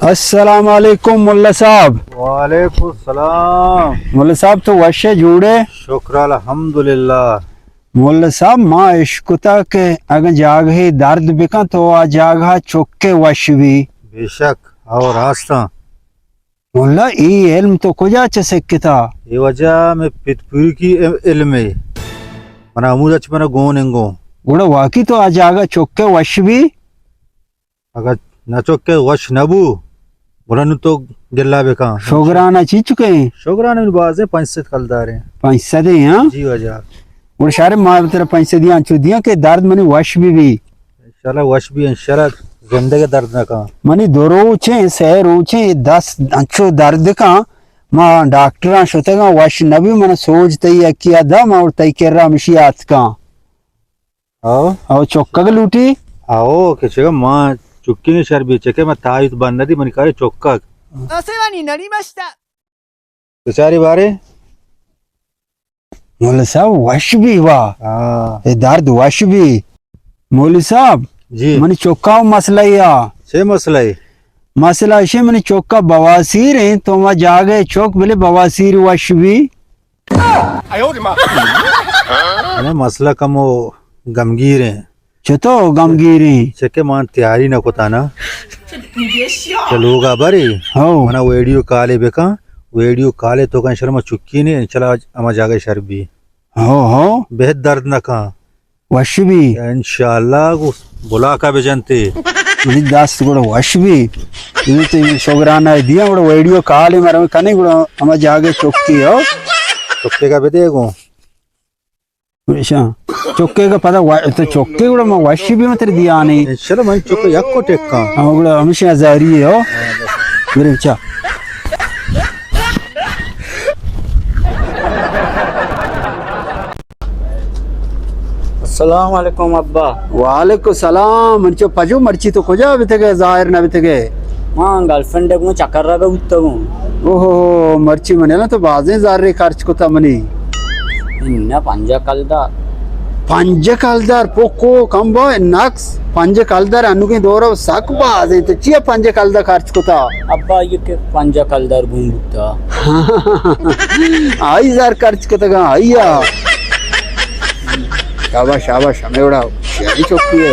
السلام علیکم ملا صاحب۔ وعلیکم السلام۔ ملا صاحب، تو وش ئے، جوڑ ئے؟ شکر الحمدللہ۔ ملا صاحب، ما اشکتا کہ اگاں جاگہے درد بکن تو آ جاگہ چکے وش بی۔ بے شک، او راستاں۔ ملا، اے علم تو کجا چہ سکتا؟ اے واجہ مئے پت پورکی علم اے۔ منا ہمودا چہ منا گون انگو۔ گڑا واقعی تو آ جاگہ چکے وش بی؟ اگاں نہ چکے وش نہ بو، گڑا نوں تو گلہ بکن۔ شوگرانا چی چکے؟ شوگرانا من بازیں، پنچ سد کلدار ایں۔ پنچ سد ایں، ہاں؟ جی واجہ۔ گڑا شارے ما ترا پنچ سد انچو دیاں کہ درد منی وش بی بی۔ انشاءاللہ وش بی، انشاءاللہ زندگی درد نہ کن۔ منی دو روچیں، سہ روچیں، دست انچو درد کن۔ ما ڈاکٹراں شتگاں، وش نہ بی، من سوج تئی یکیا دا، ما اور تئی کرا ہمشی آتکاں۔ او۔ او چکگ لوٹی؟ او، کہ چکا ما چکی نے شر بی، چکے ما تایت بند دی، منی کارے چکگ۔ آسیوانی نڑی بشتا۔ بچاری بارے؟ مولوی صاحب وش بی وا۔ ہاں۔ اے درد وش بی۔ مولوی صاحب، جی۔ منی چکا مسئلہ یا۔ چے مسئلہ اے؟ مسئلہ اشے منی چکا بواسیر ایں، تو ما جاگے چک بلے بواسیر وش بی۔ ہمے مسئلہ کمو گمگیر ایں۔ چتو گمگیر ایں؟ چکے مان تیاری نہ کتا نا۔ کہ لوگا بری۔ ہو۔ منا ویڈیو کالے بکن۔ ویڈیو کالے تو کن شرم چکی نے، انشاءاللہ ہما جاگہ شر بی۔ ہو، ہو۔ بہت درد نہ کن۔ وش بی۔ انشاءاللہ گو بلاکا بجنتے۔ منی دست گڑا وش بی۔ اے تو شوگرانا دیا گڑا ویڈیو کالے مرم کنے گڑا ہما جاگہ چکی ہو۔ چکے کا بدے گو۔ اچھا۔ چکے کا پتا وا-، تو چکے گڑا ما وش بی متر دیا نہیں۔ انشاءاللہ من چکے یک کو ٹکا۔ ہاں گڑا ہمیشہ ہزاری ہو۔ میرے بچا۔ السلام علیکم ابا۔ وعلیکم السلام۔ من چو پجو مرچی تو کجا بیتگے، ظاہر نہ بیتگے؟ ما گرل فرینڈ گوں چکر رگا بوتگوں۔ اوہو، مرچی من نا تو بازیں زر خرچ کتا منی۔ نہ پنجا کلدار۔ پنجا کلدار پوکو کم با نقص۔ پنجا کلدار انوگیں دورا سک بازیں، تو چیا پنجا کلدار خرچ کتا؟ ابا، یہ کہ پنجا کلدار گون بوتا۔ آئی زر خرچ کتگا، آئی آ۔ شاباش، شاباش، ہمیں وڑا شہری چوکی ہے۔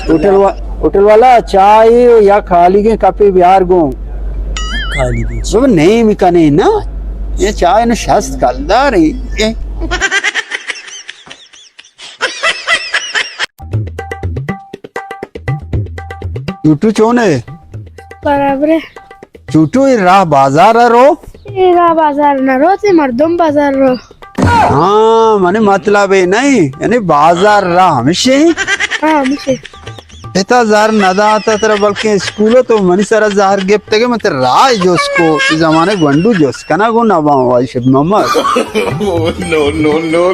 ہوٹل وا-، ہوٹل والا چائے یا خالی کے کپے بیار گو۔ خالی کے۔ بابا، نہیں مکانے نا۔ یہ چائے نا شست کلدار ہے۔ یہ۔ چوٹو چون ئے؟ برابر ئے۔ چوٹو، اے راہ بازار ءَ رو؟ اے راہ بازار نہ رو، تے مردم بازار رو۔ ہاں، منی مطلب اے نہیں، یعنی بازار راہ ہمیشے؟ ہاں، ہمیشے۔ پتا زر نہ داتا ترا، بلکہ اسکول تو منی سرا زہر گپتگے، من ترا راہ جوست کو، زمانے گونڈو جوست کنا گو نباں وائی شب محمد۔ نو، نو، نو۔